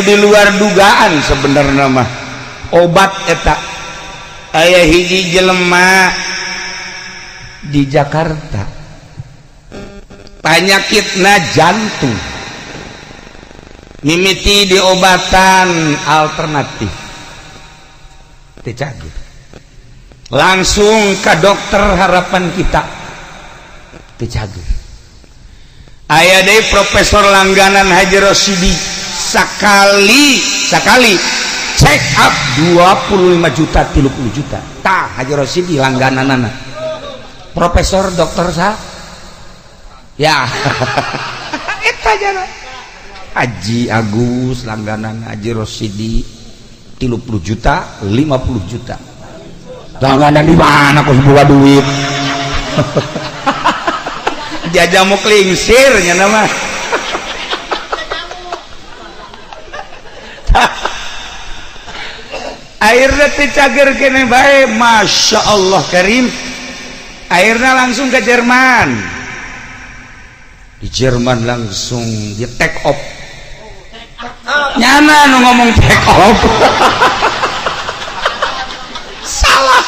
di luar dugaan sebenarnya mah obat eta. Aya hiji jelema di Jakarta panyakitna jantung, mimiti diobatan alternatif teu cager, langsung ke dokter Harapan Kita teu cager. Aya deui profesor langganan Haji Rosidi, sekali sekali check up 25 juta, 30 juta. Tah, Haji Rosidi langganan profesor dokter sa ya eta jana. Haji Agus langganan Haji Rosidi 30 juta, 50 juta. Langganan di mana kok buka duit jajamu klingsir nya nama. Akhirnya teu cager kene bae. Masya Allah Karim, akhirnya langsung ke Jerman. Di Jerman langsung di take off. Nyana nu ngomong take off salah,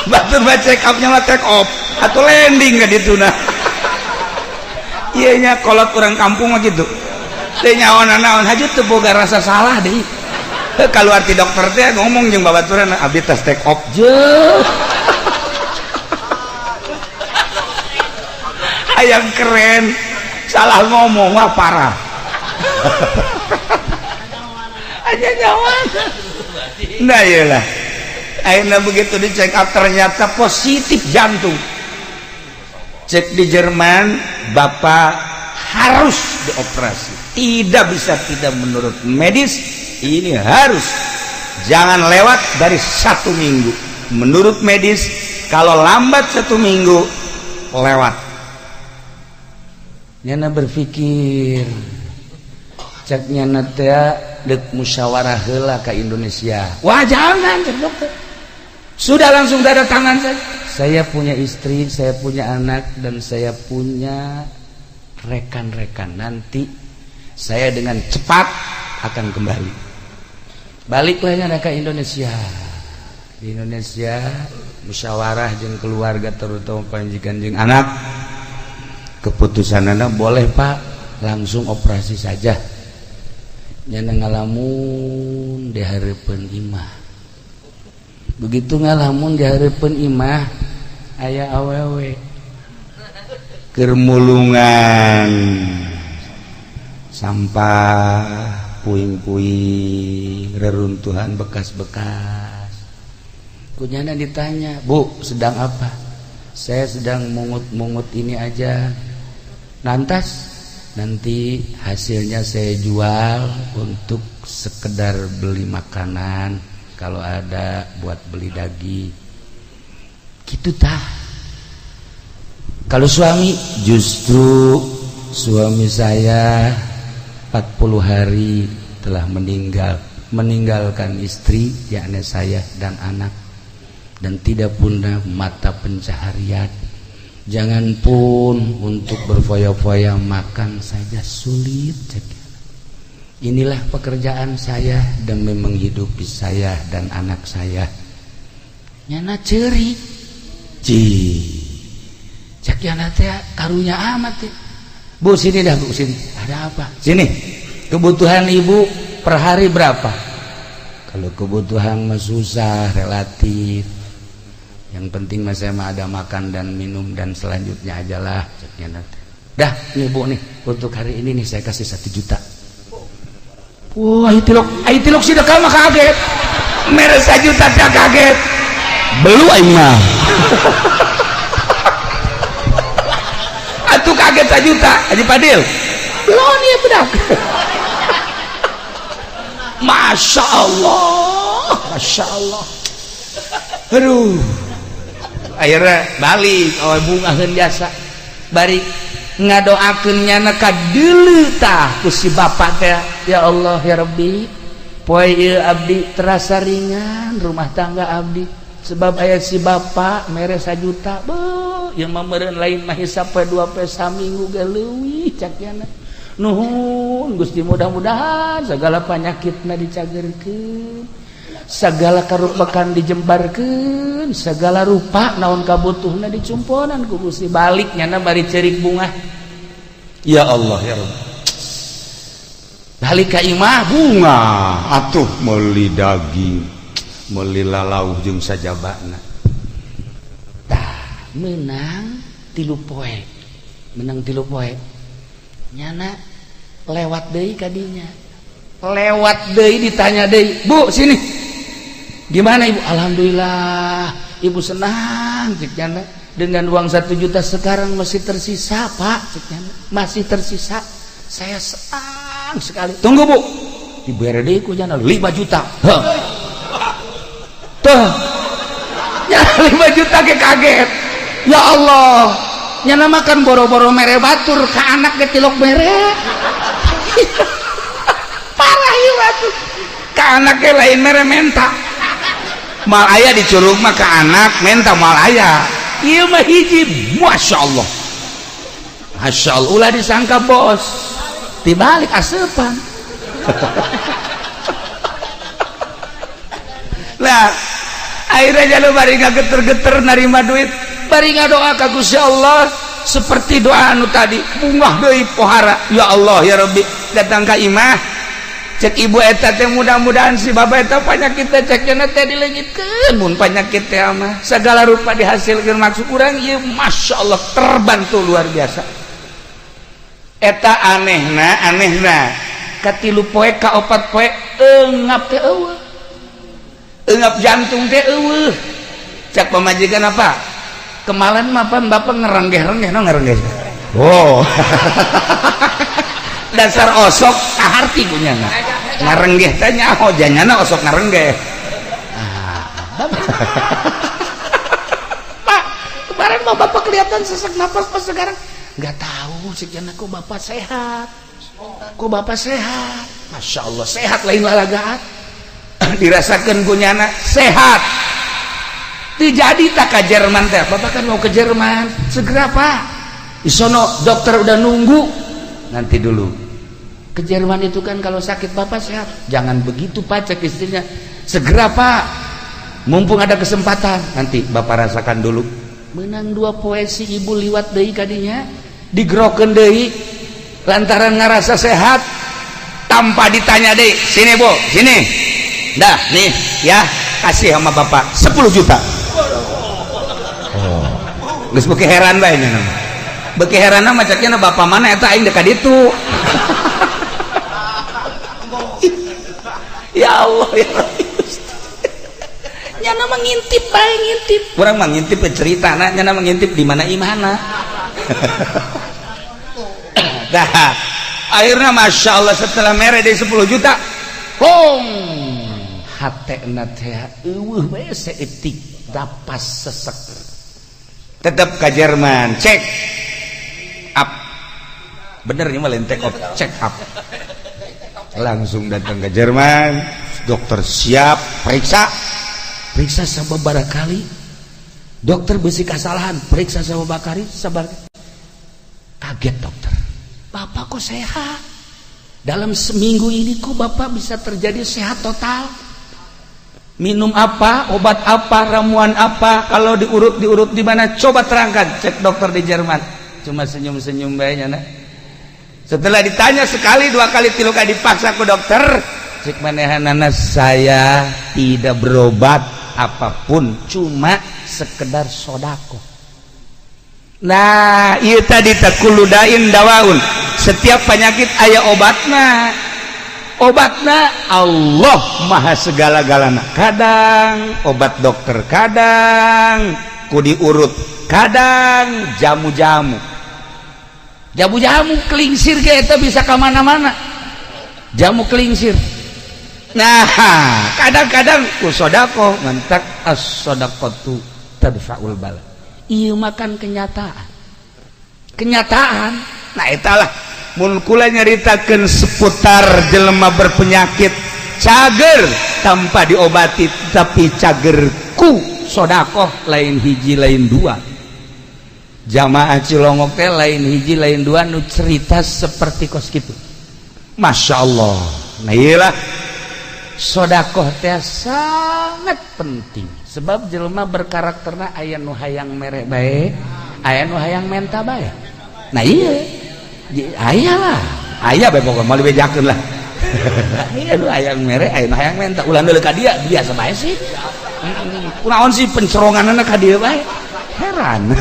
batur baca check up-nya mah take off atau landing ke ditu. Nah, iya nya, kolot orang kampung mah gitu teh, nyawa naon haju teu boga rasa salah deui. Kalau arti dokter teh ngomong jeung babaturan, "Abdi tos take off je." Hayang keren, salah ngomong, wah parah aja nyawa. Nah, iyalah, akhirnya begitu dicek up ternyata positif jantung. Cek di Jerman, "Bapak harus dioperasi, tidak bisa tidak. Menurut medis ini harus, jangan lewat dari satu minggu. Menurut medis kalau lambat satu minggu lewat." Nyana berpikir, cek nyana teh dek musyawarah heula ke Indonesia. "Wah, jangan," cek dokter, "sudah langsung tanda tangan saja. Saya punya istri, saya punya anak, dan saya punya rekan-rekan. Nanti saya dengan cepat akan kembali." Baliklah nyana ke Indonesia. Di Indonesia musyawarah jeung keluarga, terutama pamajikan jeung anak. Keputusan anda boleh, Pak, langsung operasi saja. Nyana ngalamun di hareupeun imah. Begitu ngalamun di hareupeun imah, aya awewe keur mulungan sampah, puing-puing reruntuhan, bekas-bekas. Ku nyana ditanya, "Bu, sedang apa?" "Saya sedang mungut-mungut ini aja. Lantas nanti hasilnya saya jual untuk sekedar beli makanan, kalau ada buat beli daging gitu." Tah, kalau suami, "Justru suami saya 40 hari telah meninggal, meninggalkan istri yakni saya dan anak, dan tidak punya mata pencaharian. Jangan pun untuk berfoya-foya, makan saja sulit. Inilah pekerjaan saya demi menghidupi saya dan anak saya." Nyana ceri ci, cek nyana teh, karunya amat teh. "Bu, sini dah, Bu, sini." "Ada apa?" "Sini, kebutuhan Ibu per hari berapa?" "Kalau kebutuhan mah susah, relatif. Yang penting mas saya mah ada makan dan minum dan selanjutnya aja lah," ceknya. "Dah nih, Bu, nih untuk hari ini nih saya kasih 1 juta." Wah, tilok ayo tilok sih mah kaget, mere 1 juta teh kaget, belu aing mah atuh kaget 1 juta. Haji Padil belum ya bedak. Masya Allah, Masya Allah, aduh. Akhirnya balik, oh, bungaheun jasa bari ngadoakeun nyana kadeuleu tah ku si bapak teh, "Ya Allah, ya Rabbi, poe ieu abdi terasa ringan rumah tangga abdi sebab aya si bapak mere 1 juta. Beuh, ieu mah meureun lain mah hisap poe dua poe, saminggu ge leuwih," cak nyana. Nuhun Gusti, mudah-mudahan segala penyakitna dicagerkeun, segala karupekan dijembarkeun, segala rupa naon kabutuhna dicumponan ku Gusti. Balik nyana bari cerik bungah. Ya Allah, ya Rabb. Balik ka imah bungah atuh, meuli daging, meuli lalauh jeung sajabana. Tah, menang 3 poe, menang 3 poe nyana lewat deui kadinya, lewat deui, ditanya deui, "Bu, sini, gimana Ibu?" "Alhamdulillah, Ibu senang," cek nyana, "dengan uang 1 juta sekarang masih tersisa, Pak," cek nyana, "masih tersisa, saya senang sekali." "Tunggu, Bu." Dibere deui ku nyana 5 juta. Heh. Tuh ya, 5 juta ke kaget. Ya Allah, nyana makan boro-boro mere batur, ke anak ge tilok mere. Parah ieu atuh, ke anak ge lain mere, menta. Mal aya di curug mah, ke anak menta mal aya. Ieu mah hiji, Masya Allah, Masya Allah. Ulah disangka bos, dibalik asupan. Lah, akhirnya jalu bari geter-geter narima duit, bari ngadoa ka Gusti Allah seperti doa anu tadi, bungah deui pohara. Ya Allah, ya Rabbi. Datang ka imah, cek ibu eta teh, mudah-mudahan si bapak eta penyakit teh, cek cenah teh, dileungitkeun. Mun penyakit teh mah segala rupa dihasilkeun. Maksud urang ieu, Masya Allah, terbantu luar biasa. Eta anehna, anehna katilu poe, ka opat poe, engap teh eueuh, engap jantung teh eueuh. Cek pamajikan, "Apa kemarin mah pan bapak ngerenggeh-renggeh?" No, ngerenggeh. Oh, dasar osok kaharti kunyana ngarenggeh teh nyaho janyana osok ngarenggeh. Ah, bapak, Pak, kemarin mah bapak kelihatan sesak napas, pas sekarang nggak tahu sih kok bapak sehat, kok bapak sehat. Masya Allah, sehat lain lalagaan. Dirasakan kunyana sehat. Terjadi tak ke Jerman teh? Bapak kan mau ke Jerman segera, Pak, di sono dokter udah nunggu. Nanti dulu. Ke Jerman itu kan kalau sakit. Bapak sehat. "Jangan begitu, Pak," cek istrinya, "segera, Pak, mumpung ada kesempatan." Nanti bapak rasakan dulu. Menang 2 poe si ibu liwat deui kadinya, digerokeun deui lantaran ngerasa sehat. Tanpa ditanya deh, "Sini, Bu, sini dah, nih ya, kasih sama bapak 10 juta." Oh, geus beuki heran bae nya, beuki heran mah ceknya, "Bapak mana eta? Aing dekat itu." Ya Allah, ya Rabbi. Nyana mah ngintip bae, ngintip. Kurang mah ngintip ke cerita nah, nyana mah ngintip di mana imana. Dah, akhirnya Masya Allah, setelah mere di 10 juta, Hong hatena teh eueuh bae saeutik, dapas sesek. Tetap ke Jerman check up. Bener nih, malah take off, check up. Langsung datang ke Jerman, dokter siap periksa. Periksa sababaraha kali dokter, besi kesalahan periksa sama bakari sabar. Kaget dokter, "Bapak kok sehat? Dalam seminggu ini kok bapak bisa terjadi sehat total? Minum apa, obat apa, ramuan apa, kalau diurut diurut di mana, coba terangkan," cek dokter di Jerman. Cuma senyum-senyum bae nyana. Setelah ditanya sekali, dua kali, tilu kali, dipaksa ke dokter, cek manehanana, "Saya tidak berobat apapun, cuma sekedar sodako." Nah, iya tadi kullu dain dawaun, setiap penyakit aya obatna. Obatna Allah maha segala-galana. Kadang obat dokter, kadang ku diurut, kadang jamu-jamu. Jamu-jamu kelingsir ge eta bisa ke mana-mana, jamu kelingsir. Nah, kadang-kadang ku sodako mentak as-sodaqatu tadfa'ul bala. Iya, makan kenyataan, kenyataan. Nah, italah mun kula nyaritakeun seputar jelema berpenyakit cager tanpa diobati, tapi cager ku sodakoh, lain hiji lain dua. Jamaah Cilongok teh lain hiji lain dua nu cerita seperti kos gitu. Masya Allah. Nah, iyalah, sodakoh teh sangat penting, sebab jelema berkarakterna aya nu hayang mere bae, aya nu hayang menta bae. Nah iya, aya lah, aya bae, pokoknya mau dibejakeun lah. Aya nu hayang mere, aya nu hayang menta. Ulah deuleu ka dia, biasa bae sih. Kunaon sih penceronganna ka dieu bae, heran.